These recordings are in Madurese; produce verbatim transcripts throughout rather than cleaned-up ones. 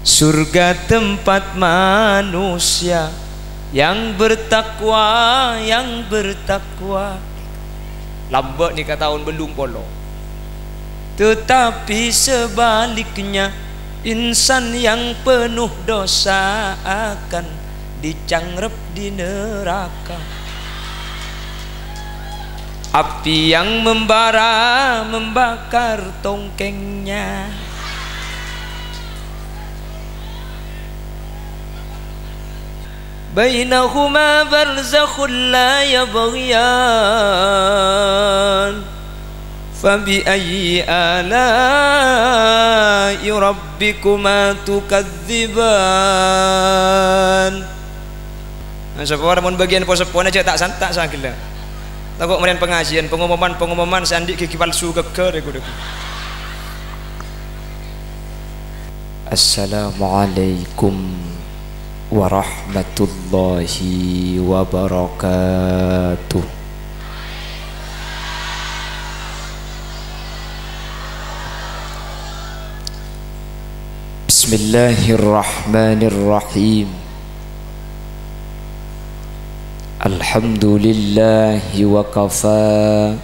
Surga tempat manusia yang bertakwa, yang bertakwa. Lambâ' nèka taon bâllung polo. Tetapi sebaliknya, insan yang penuh dosa akan dicangrebbhi neraka. Api yang membara membakar tongkèngnya. Bainahuma barzakhun la yabghiyan. Fabiayyi ala'i rabbikuma tukadziban. Nah, sapa mon bâgiyân po-seppona jhâ' ta'-santa' saghellâ'. Tako' marèn pangajiân, pengumuman-pengumuman sè andi' ghighi palsu ghâggâr, ghu-, ghu-. Assalamualaikum warahmatullahi wabarakatuh. Bismillahirrahmanirrahim. Alhamdulillahi wa kafa.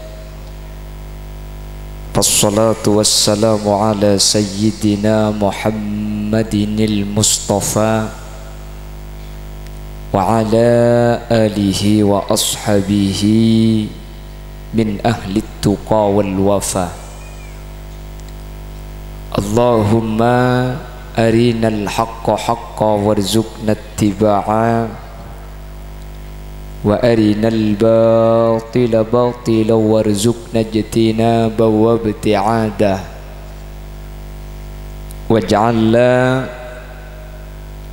Wassalatu wassalamu ala sayyidina Muhammadinil Mustafa wa ala alihi wa ashabihi min ahlit tuqa wal wafa. Allahumma arinal haqqa haqqa warzuqna ittiba'a, wa arinal batila batila warzuqna ijtinaba wa ibti'ada. Waj'alna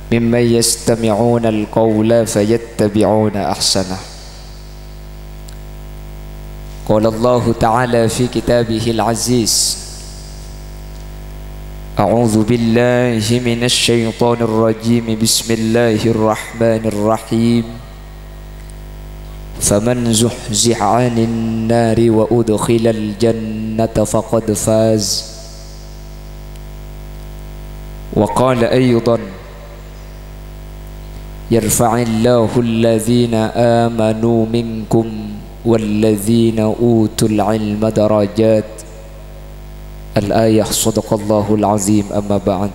mimman yastami'unal qawla fayattabi'una ahsanah. Qala Allahu ta'ala fi kitabihil aziz. A'udzu billahi minasy syaithanir rajim. Bismillahirrahmanirrahim. Faman zuhziha 'anin nari wa udkhilal jannata faqad faz. Wa qala aidan, "Yarfa'illahu alladhina amanu minkum walladzina utul ilma darajat." Al-ayah, sadaqallahul azim, amma ba'd.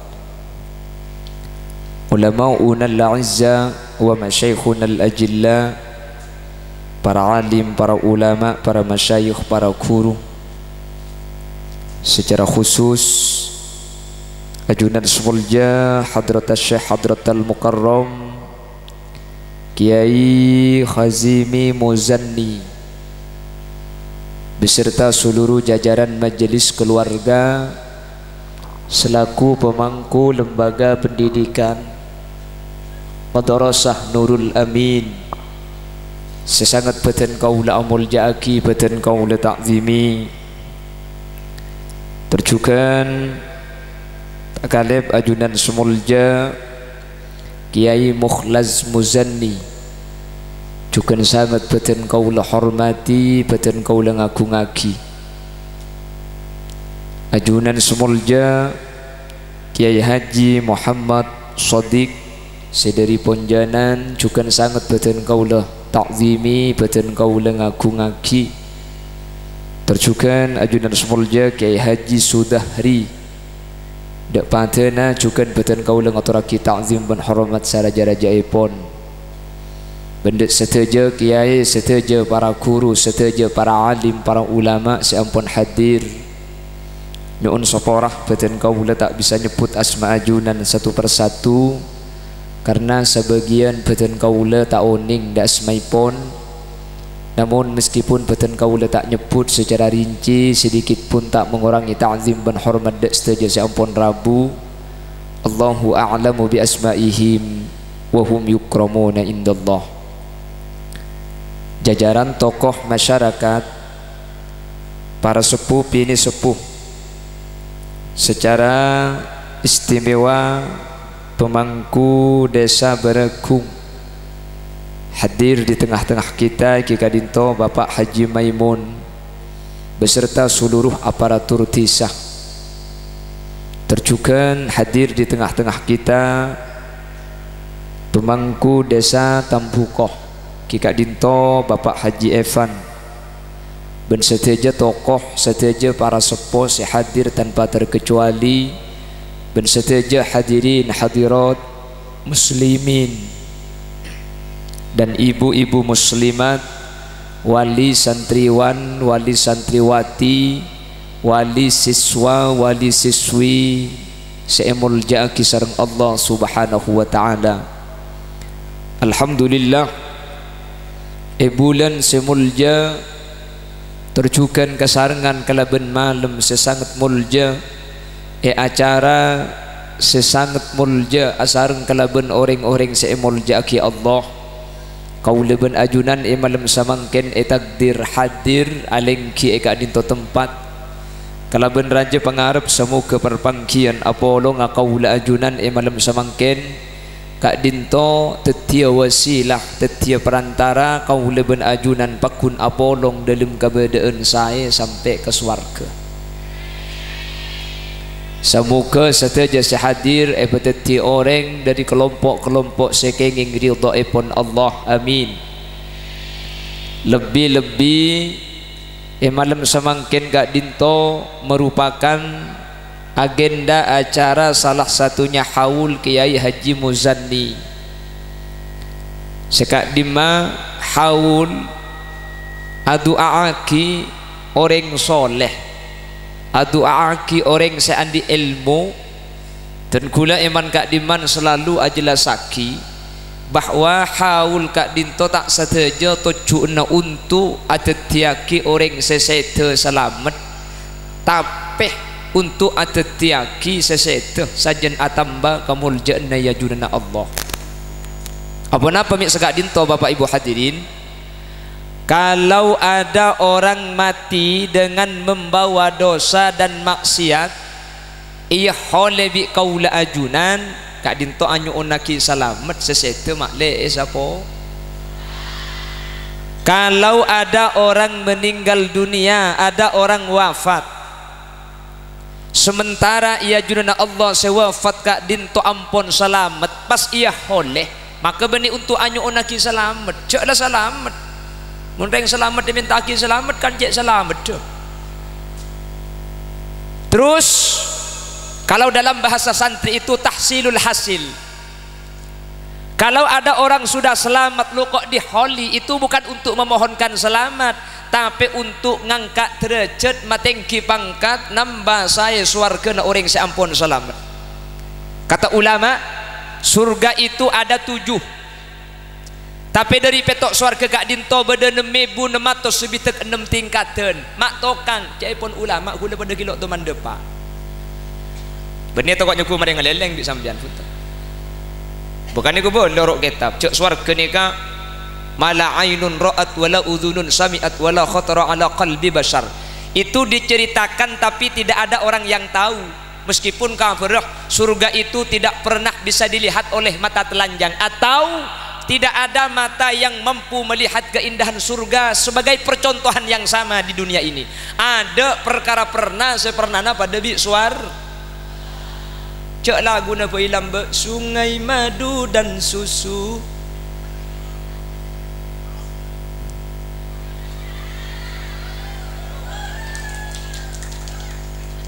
Ulama'unal a'izza wa masyayikhunal ajilla, para alim, para ulama, para masyayikh, para guru. Secara khusus, ajunan sè molja Hadratus Syekh Hadratal Mukarram Kiai Hazimi Muzanni beserta seluruh jajaran majelis keluarga selaku pemangku lembaga pendidikan Madrasah Nurul Amin sè sanget bâdhân kaulâ amolja'aghi, bâdhân kaulâ ta'zimi. Tor jhughân ta' kalèp ajunan sè molja Kiai Mukhlas Muzanni, jhughân sanget bâdhân kaulâ hormati, bâdhân kaulâ ngagungaghi. Ajunan sè molja Kiai Haji Muhammad Shadiq sè dhâri Ponjanan, jhughân sanget bâdhân kaulâ ta'zimi, bâdhân kaulâ ngagungaghi. Tor jhughân ajunan sè molja Kiai Haji Sudahri, dâ' padâna jhughân bâdhân kaulâ ngatorraghi ta'zim bân hormat saraja-rajâèpon. Bân dâ' sadhâjâ kiai, sadhâjâ para guru, sadhâjâ para alim, para ulama sè ampon hadir. Nyo'on sapora, bâdhân kaulâ ta' bisa nyebbhut asma ajunan satu per satu, karna sabâgiyân bâdhân kaulâ ta' onèng dâ' asmaèpon. Namon, meskipun bâdhân kaulâ ta' nyebbhut sacara rinci, sedikit pun ta' mangorangè ta'zim bân hormat dâ' sadhâjâ sè ampon rabu. Allahu a'lamu bi asma'ihim wa hum yukramuna indallah. Jajaran tokoh masyarakat, para seppo binè seppo, secara istimewa pemangku Desa Baragung, hadir di tengah-tengah kita ghi ka'dinto Bapak Haji Maimun beserta seluruh aparatur desa. Terjugan hadir di tengah-tengah kita, pemangku Desa Tambukoh, ghi' ka'dhinto Bapak Haji Evan, bân sadhâjâ tokoh, sadhâjâ para seppo sè hadir tanpa terkecuali, bân sadhâjâ hadirin hadirat muslimin dan ibu-ibu muslimat, wali santriwan, wali santriwati, wali siswa, wali siswi sè èmoljâ'aghi sareng Allah Subhanahu wa Ta'ala. Alhamdulillah, è bulân sè moljâ, tor jhughân kasarengngan kalabân malem sè sanget moljâ, è acara sè sanget moljâ asareng kalabân orèng-orèng sè èmoljâ'aghi Allah. Kaulâ bân ajunan è malem samangkèn ètakdir hadir alèngghi è ka'dhinto tempat. Kalabân rajâ pangarep, samoghâ parpangghiyân apolonga kaulâ ajunan è malem samangkèn ka'dhinto dhâddhiyâ wasilah, dhâddhiyâ parantara kaulâ bân ajunan pagghun apolong dhâlem kabâdâ'ân saè sampè' ka sowarghâ. Samoghâ sadhâjâ sè hadir èpadhâddhi orèng dhâri kalompo'-kalompo' sè kèngèng ridhoèpon Allah. Amin. Lebbi-lebbi è malem samangkèn ka'dhinto marupakan agenda acara salah satunya haul Kèyaè Haji Muzanni. Sè ka'dhimma haul adu'a'aghi orèng soleh, adu'a'aghi orèng sè andi' èlmo, dan ghulâ è man-ka'dhimman salalu ajhellassaghi bahwa haul ka'dhinto ta' sadhâjâ tojjhuwânna onto' adhâddhiyâghi orèng sè sèdhâ salamet, tapè onto' adhâddhiyâghi sè sèdhâ sajân atamba kamoljâ'ânna è ajunanna Allah. Aponapa mè' saka'dhinto, Bapak Ibu hadirin? Kalau ada orang mati dengan membawa dosa dan maksiat, èyaholè bi' kaulâ ajunan, ka'dhinto anyo'onnaghi salamet sè sèdhâ ma' lè èsapo. Kalau ada orang meninggal dunia, ada orang wafat, sementara è ajunanna Allah sè wafat ka'dhinto ampon salamet, pas èyaholè, maka bânnè onto' anyo'onnaghi salamet, jhâ' la salamet. Mon rèng salamet èmènta'aghi salamet, kan cè' salameddhâ. Terus, kalau dalam bahasa santri itu tahsilul hasil. Kalau ada orang sudah selamat, lo kok diholi, itu bukan untuk memohonkan selamat, tapè onto' ngangka' dârâjhât, matèngghi pangkat, namba saè sowarghâna orèng sè ampon salamet. Kata ulama, surga itu ada tujuh. Tapè dhâri pètto' sowarghâ ka'dhinto bâdâ nem èbu nem atos sabidhâk ennem tingkadhân. Ma' tokang, ca'èpon ulama ghulâ padâ ghi' lo' toman dâpa'. Bânnè tako' nyobu marè ngalèlèng bi' sampèyan, bhunten. Bukan niku, Bu, loro' kètab. Jhâ' sowarghâ nèka ma la ainun ra'at wa la udzunun sami'at wa la khatara ala qalbi basyar. Itu diceritakan, tapi tidak ada orang yang tahu. Meskipun kabhârâ surga itu tidak pernah bisa dilihat oleh mata telanjang atau tidak ada mata yang mampu melihat keindahan surga sebagai percontohan yang sama di dunia ini. Adâ' parkara perna sè pernana padâ bi' sowar-, jhâ' laguna bhâi lambâ', Sungai Madu dan Susu.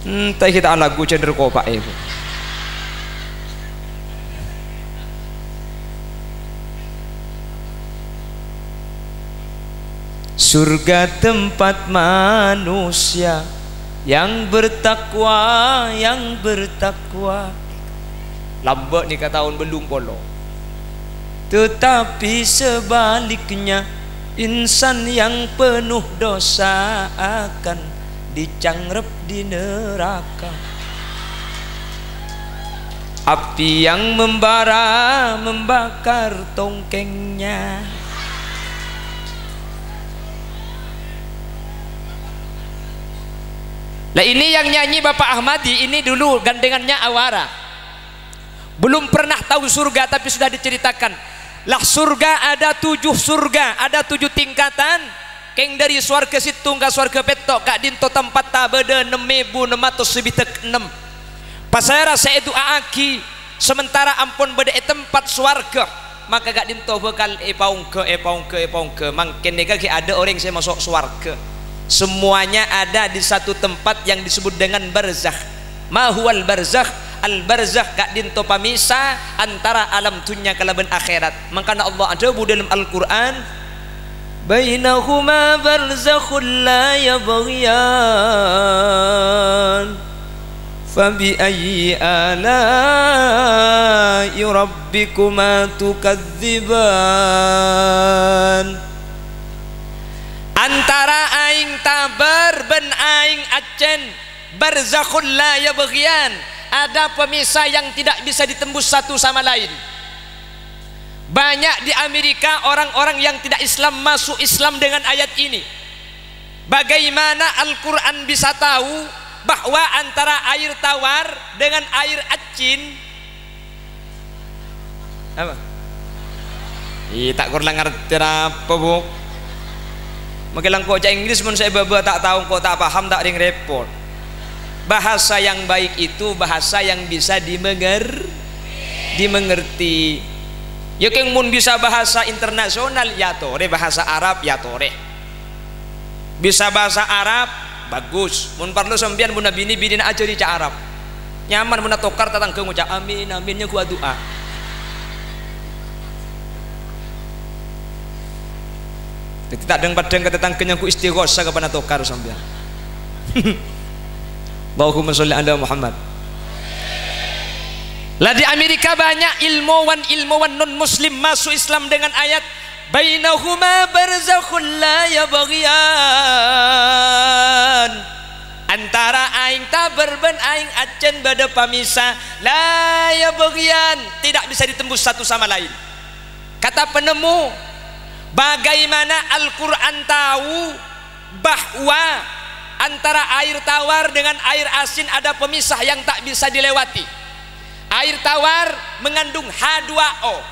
Ente kita lagu cender kopa'e, Bu. Surga tempat manusia yang bertakwa, yang bertakwa. Lambâ' nèka taon bâllung polo. Tetapi sebaliknya, insan yang penuh dosa akan dicangrep di neraka. Api yang membara membakar tongkengnya. Lah, ini yang nyanyi Bapak Ahmadi, ini dulu gandengannya awara. Belum pernah tahu surga, tapi sudah diceritakan. Lah, surga ada tujuh surga, ada tujuh tingkatan. Kèng dhâri sowarghâ sèttong ka sowarghâ pètto' ka'dinto tempatta bâdâ nem èbu nem atos sabidhâk ennem. Pasèra sè èdu'a'aghi, sementara ampon bâdâ è tempat sowarghâ, maka ka'dinto bhâkal èpaongghâ, èpaongghâ, èpaongghâ. Mangkèn nèka ghi' adâ' orèng sè maso' sowarghâ. Semuanya ada di satu tempat yang disebut dengan barzakh. Ma huwal barzakh? Al-barzakh ka'dinto pamisa antara alam dhunnya kalabân akhèrat. Mangkana Allah adhâbu dâlem Al-Qur'an, "Bainahuma barzakhun la yabghiyan. Fabi ayyi ala'i rabbikuma tukadziban?" Antara aèng tabâr bân aèng accèn, barzakhun la yabghiyan, ada pemisah yang tidak bisa ditembus satu sama lain. Banyak di Amerika orang-orang yang tidak Islam masuk Islam dengan ayat ini. Bagaimana Al-Quran bisa tahu bahwa antara air tawar dengan air accin? Apa? Ih, ta' kor la ngartè apa, Bu? Mangkèn la engko' ca' Inggris, mon sè bâbâ ta' tao, engko' ta' paham, ta' rèng rèpot. Bahasa yang baik itu bahasa yang bisa dimenger-, dimengerti. Ya, kèng mon bisa bahasa internasional, ya torè, bahasa Arab, ya torè. Bisa bahasa Arab, bagus. Mon parlo sampèyan mon abinè, binèna ajhâri ca' Arab. Nyaman mon atokar tatangghâ ngoca', "Amin, amin," nyangghu adu'a. Dhâddhi ta' dhâng-padhâng ka tatangghâ nyangghu istighosah ka panatokar sampèyan. Allahumma sholli ala Muhammad. Lah, di Amerika banyak ilmuwan-ilmuwan non-muslim masuk Islam dengan ayat, "Bainahuma barzakhun la yabghiyan." Antara aèng tabâr bân aèng accèn bâdâ pamisa, la yabghiyan, tidak bisa ditembus satu sama lain. Kata penemu, bagaimana Al-Quran tahu bahwa antara air tawar dengan air asin ada pemisah yang tak bisa dilewati? Air tawar mengandung H dua O.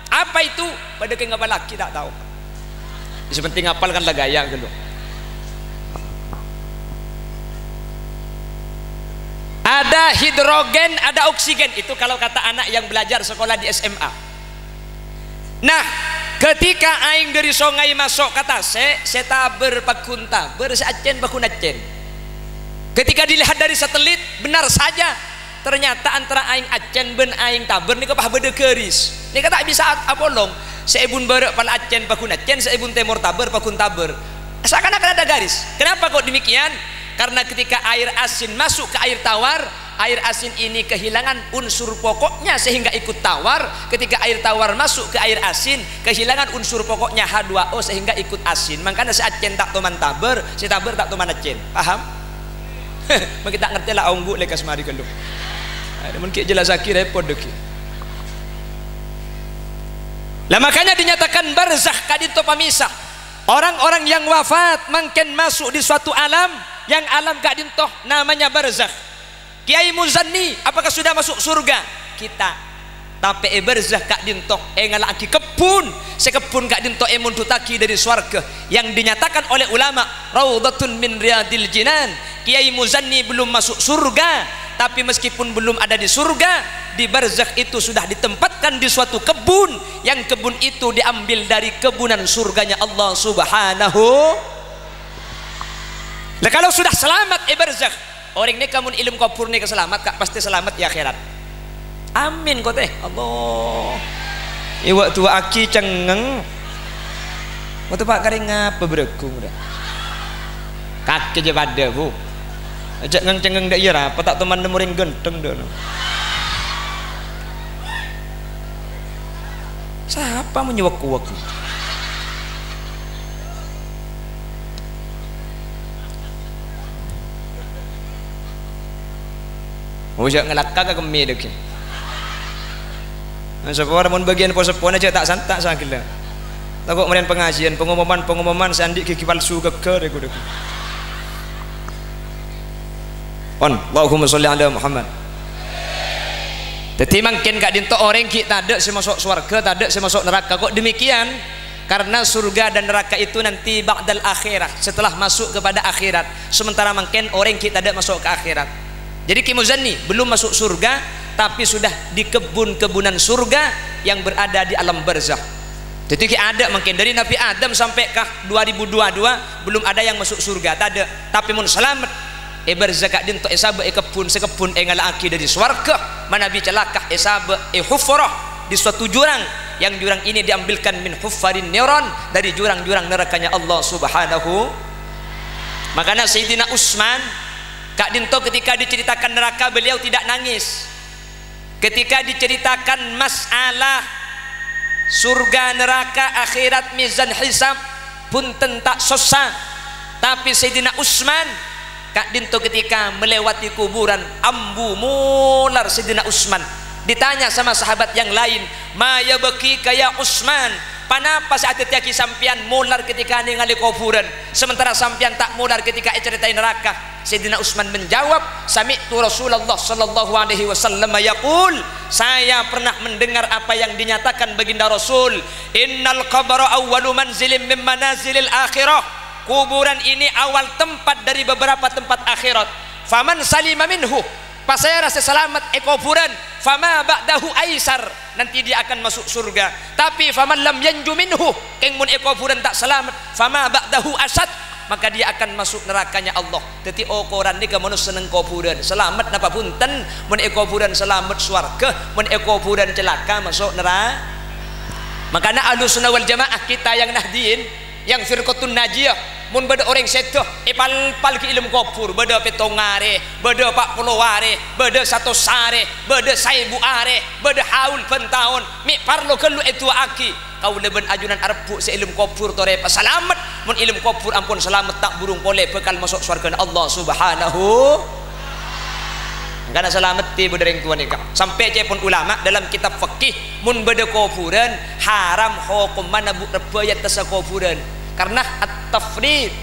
Apa itu? Padâ kèng ngapallaghi, ta' tao. Sè penting ngapal kan la ghâllu. Ada hidrogen, ada oksigen. Itu kalau kata anak yang belajar sekolah di S M A. Nah, ketika aèng dâri songay maso' ka tasè', sè tabâr pagghun tabâr, sè accèn pagghun accèn. Ketika dilihat dari satelit, benar saja, ternyata antara aèng accèn bân aèng tabâr nèka pas bâdâ garis. Nèka ta' bisa at-, apolong. Sè èbun bârâ' pala accèn pagghun accèn, sè èbun tèmor tabâr pagghun tabâr. Seakan-akan ada garis. Kenapa kok demikian? Karena ketika air asin masuk ke air tawar, air asin ini kehilangan unsur pokoknya sehingga ikut tawar. Ketika air tawar masuk ke air asin, kehilangan unsur pokoknya H dua O sehingga ikut asin. Mangkana sè accèn ta' toman tabâr, sè tabâr ta' toman accèn. Paham? Mangkèn ta' ngartè la ongghu lèkas marè ghâllu. Aduh, mon ghi' jelasaghi rèpot dhâggi'. Lah, makanya dinyatakan barzakh ka'dinto pamisah. Orang-orang yang wafat mangkèn masuk di suatu alam, yang alam ka'dinto namanya barzakh. Kiai Muzanni, apakah sudah masuk surga? Kita. Tapè è barzakh ka'dinto èngala'aghi kebbhun, sè kebbhun ka'dinto èmondhuttaghi dâri sowarghâ, yang dinyatakan oleh ulama raudhatun min riyadil jinan. Kiai Muzanni belum masuk surga, tapi meskipun belum ada di surga, di barzakh itu sudah ditempatkan di suatu kebun, yang kebun itu diambil dari kebunan surganya Allah Subhanahu. Lah, kalau sudah selamat è barzakh, orèng nèka mon è alam kobhur nèka salamet, Ka', pastè salamet è akhèrat. Amin, kotè. Allah. Èwa' duwâ'aghi cengngeng. Kotè, Pa', karè ngapa bârâghu, ora? Kakè jhâ' padâ, Bu. Jhâ' ngèng-cengngeng dâ' iyâ, ra? Apa ta' toman nemmo orèng ghântheng dâ'? Sapa mon nyèwèk-kowèk? Oh, jhâ' ngalakka ka kemmè dhâggi'. Nah, sapora mon bâgiyân po-seppona jhâ' ta' santa' saghellâ'. Tako' marèn pangajiân, pengumuman-pengumuman sè andi' ghighi palsu ghâgghâr, dhâggi'. Pon, Allahumma sholli ala Muhammad. Dhâddhi, mangkèn ka'dinto orèng ghi' tadâ' sè maso' sowarghâ, tadâ' sè maso' naraka. Kok demikian? Karena surga dan neraka itu nanti ba'dal akhirah, setelah masuk kepada akhirat. Sementara mangkèn orèng ghi' tadâ' maso' ka akhèrat. Jadi Kè Muzani belum masuk surga, tapi sudah di kebun-kebunan surga yang berada di alam barzakh. Jadi ghi' adâ' mangkèn dari Nabi Adam sampai ka dua ribu dua dua belum ada yang masuk surga, tadâ'. Tapi mon salamet, è barzakh ka'dinto èsabâ' è kebbun, sè kebbun èngala'aghi dâri sowarga, manabi calaka èsabâ' è hufrah, di suatu jurang, yang jurang ini diambilkan min huffarin niran, dari jurang-jurang nerakanya Allah Subhanahu. Makana Sayyidina Utsman ka'dinto ketika diceritakan neraka, beliau tidak nangis. Ketika diceritakan masalah surga, neraka, akhirat, mizan, hisab, bhunten ta' sossa. Tapi Sayyidina Utsman ka'dinto ketika melewati kuburan, ambu molar Sayyidina Utsman. Ditanya sama sahabat yang lain, "Ma yabkika ya Utsman? Ponapa sè adhâddhiyâghi sampèyan molar ketika nèngalè koburan, sementara sampèyan ta' molar ketika ècarètaè neraka?" Sayyidina Utsman menjawab, "Sami'tu Rasulullah sallallahu alaihi wasallam yaqul," saya pernah mendengar apa yang dinyatakan baginda Rasul, "Innal qabra awwalu manzilin min manazilil akhirah." Kuburan ini awal tempat dari beberapa tempat akhirat. "Faman salima minhu," pasèra sè salamet è koburan, "fama ba'dahu aisar," nanti dia akan masuk surga. Tapi "faman lam yanju minhu," kèng mon è koburan ta' salamet, "fama ba'dahu asad," maka dia akan masuk nerakanya Allah. Dâddhi okoran nèka manossa neng koburan. Salamet napa bhunten? Mon è koburan salamet, sowarga. Mon è koburan calaka, maso' nera-, Makana Ahlussunnah wal Jamaah, kita yang Nahdiyin, yang Firqatun Najiyah, mon bâdâ orèng sèdhâ èpalpal ghi' è lem kobhur, bâdâ pèttong arè, bâdâ pa' polo arè, bâdâ satos arè, bâdâ saèbu arè, bâdâ haul bân taon, mè' parlo ghâllu èdu'aaghi. Kaulâ bân ajunan arebbhu' sè è lem kobhur torè pasalamet. Mon è lem kobhur ampon salamet, ta' burung polè bhâkal maso' sowargana Allah Subhanahu. Mangkana salamettè bâdâ rèng towa nèka. Sampè' ca'èpon ulama dalam kitab fikih, mon bâdâ koburan, haram hokomma nabu' rebbhâ è attassa koburan. Karna at-tafrid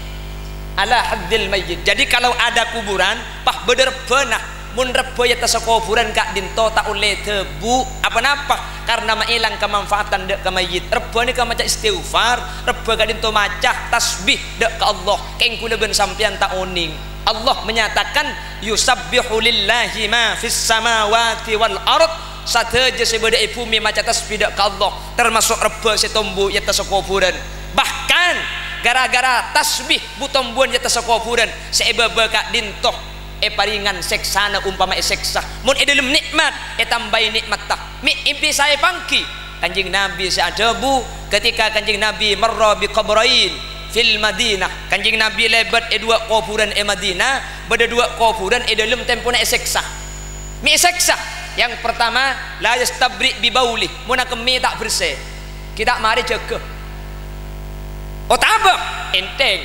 ala hadzil mayyit. Jadi, kalau ada kuburan, pas bâdâ rebbhâna, mon rebbhâ è attassa koburan ka'dinto ta' ollè dâbu' apa-napa, karna maèlang kamanfaatan dâ' ka mayyit. Rebbhâ nèka maca istighfar, rebbhâ ka'dinto maca tasbih dâ' ka Allah. Kèng kaulâ bân sampèyan ta' onèng. Allah menyatakan, "Yusabbihu lillahi ma fis samawati wal ard." Sadhâjâ sè bâdâ è bhumè maca tasbih dâ' ka Allah, termasuk rebbhâ sè tombu è attassa koburan. Bahkan, gara-gara tasbih bu-tombuwân è attassa koburan, sè è bâbâ ka'dinto èparèngan sèksana umpama èsèksa. Mon è dâlem nè'mat, ètambâi nè'matta. Mè' èbisaè pangghi. Kanjeng Nabi sè adhâbu, ketika Kanjeng Nabi marra bi qabrain fil Madinah. Kanjeng Nabi lèbât è duwâ' koburan è Madinah, bâdâ duwâ' koburan è dâlem tempona èsèksa. Mè' èsèksa. Yang pertama, la yastabri' bi bauli, mon akemmè ta' bersè. Ghi' ta' marè jâgâ. Otabâ, ènthèng.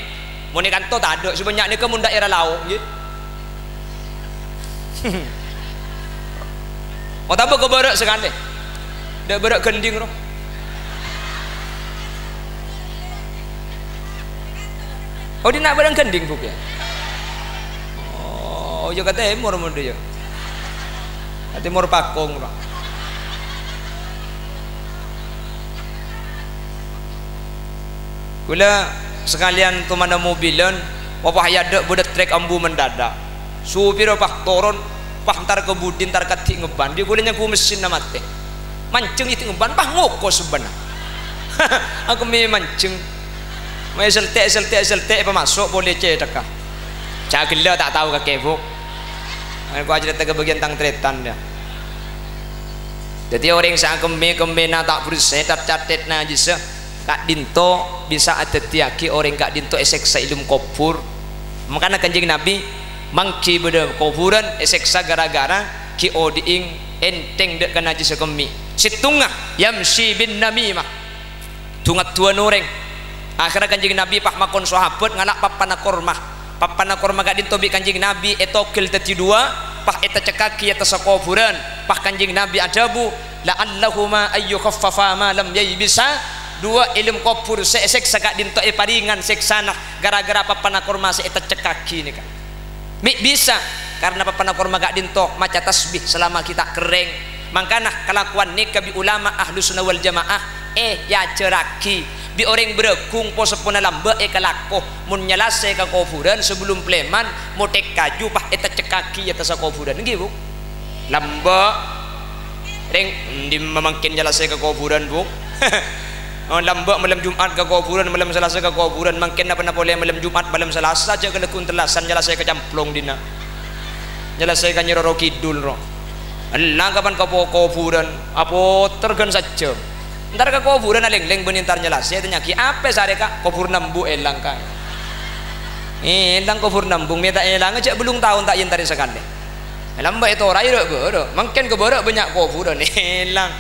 Mon è kanto tadâ', sè bânnya' nèka mon daerah Laok, ngghi. Otabâ ka bârâ' sakalè. Dâ' bârâ' Gending, ro. Oh, dinna' bârâ' Gending, Bu, ya? Oh, ya ka tèmor, mon dâ', ya. Ka tèmor Pakong, ro. Kaulâ sakalèyan tomanna mobilan, wah, pas è adâ' bâdâ trek ambu mendadak. Supirra pas toron, pas entar ka budi, entar kadhi ngebban. Dhi kaulâ nyangghu mesinna matè. Manjeng ghi' ngebban, pas ngokos bânna. Akemmè manjeng. Mè' seltè', seltè', seltè', pas maso' polè cèthagghâ. Jâ' ghellâ' ta' tao kakè, Bu. Engko' acarèta ka bâgiyân tang-tarètan, ya. Dâddhi orèng sè akemmè-kemmèna ta' bersè, cat-catèt najissa, ka'dinto bisa adhâddhiyâghi orèng ka'dinto èsèksa è dâlem kobhur. Mangkana Kanjeng Nabi, mangghi bâdâ koburan èsèksa ghârâ-ghârâ ghi' odi'èng ènthèng dâ' ka najissa kemmè'. Sèttonga, yamsyi bin namimah. Du-ngaddhuwân orèng. Akhèrra Kanjeng Nabi pas makon sahabat ngala' pappana korma. Pappana korma ka'dinto bi' Kanjeng Nabi ètogel dâddhi duwâ', pas ètacekkaghi è attassa koburan. Pas Kanjeng Nabi adhâbu, "La'allahuma ayyukhaffafa ma lam yaybisa." Duwâ' è dâlem kobhur sè èsèksa ka'dinto èparèngan sèksana ghârâ-ghârâ pappana korma sè ètacekkaghi nèka. Mè' bisa, karna pappana korma ka'dinto maca tasbih salama ghi' ta' kerrèng. Mangkana kalakowan nèka bi' ulama Ahlussunnah wal Jamaah èajhârraghi. Bi' orèng bârâghung po-seppona lambâ' èkalako, mon nyalasè ka kobhurân sabellunna palèman, mothèk kaju pas èteccekkaghi è attassa kobhurân. Èngghi, Bu? Lambâ'. Rèng, dimma mangkèn nyalasè ka kobhurân, Bu? Oh, lambâ' malem Jum'at ka kobhurân, malem Salasa ka kobhurân, mangkèn apana polè malem Jum'at, malem Salasa, jhâ' kalagghun tellasan nyalasè ka Camplong dinna'. Nyalasè ka Nyi Roro Kidul, ro. Ella kapan ka po-, kobhurân, apotèr ghân sajjhâm. Entar ka kobhurân alènglèng bânnè entar nyalasè, ètanya'aghi, "Apa sarè, Ka'?" "Kobhurânna embu' èlang, Ka'." Èlang kobhurânna embu', mè' ta' èlang, jhâ' bellung taon ta' èentarè sakalè. Lambâ' ètoraè râ'-bârâ', mangkèn ka bârâ' bânnya' kobhurân, èlang.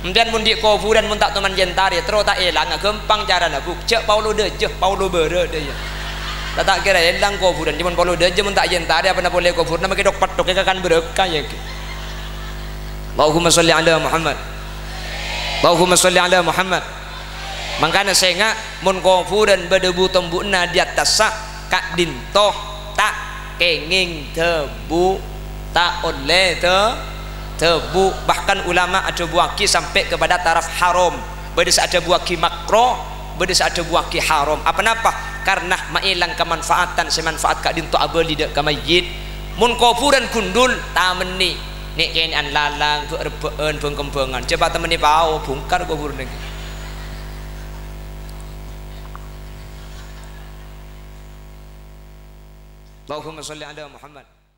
Empèyan mon andi' kobhurân mon ta' toman èentarè, terro ta' èlang, ghâmpang carana, Bu. Jhâ' paolo dâjâ, paolo bârâ' dâjâ. La ta' kèra èlang kobhurân, coma paolo dâjâ mon ta' èentarè, apana polè kobhurânna makè thok-petthok, è kakan bârâkah, yâ, ghi. Allahumma sholli ala Muhammad. Allahumma sholli ala Muhammad. Mangkana sènga', mon kobhurân bâdâ bu-tombu'na è attassa, ka'dinto ta' kèngèng dâbu, ta' ollè dâ-, dâbu. Bahkan ulama adhâbuwâghi sampè' kepada taraf haram. Bâdâ sè adhâbuwâghi makro, bâdâ sè adhâbuwâghi haram. Aponapa? Karna maèlang kamanfaatan sè manfaat ka'dinto abâli dâ' ka mayyit. Mon kobhurân gundul, tamennè. Nè'-kènè'an lalang, bâ'-rebbâ'ân, bâng-kembângan. Jhâ' patamennè pao, bungkar kobhurânna. Allahumma sholli ala Muhammad.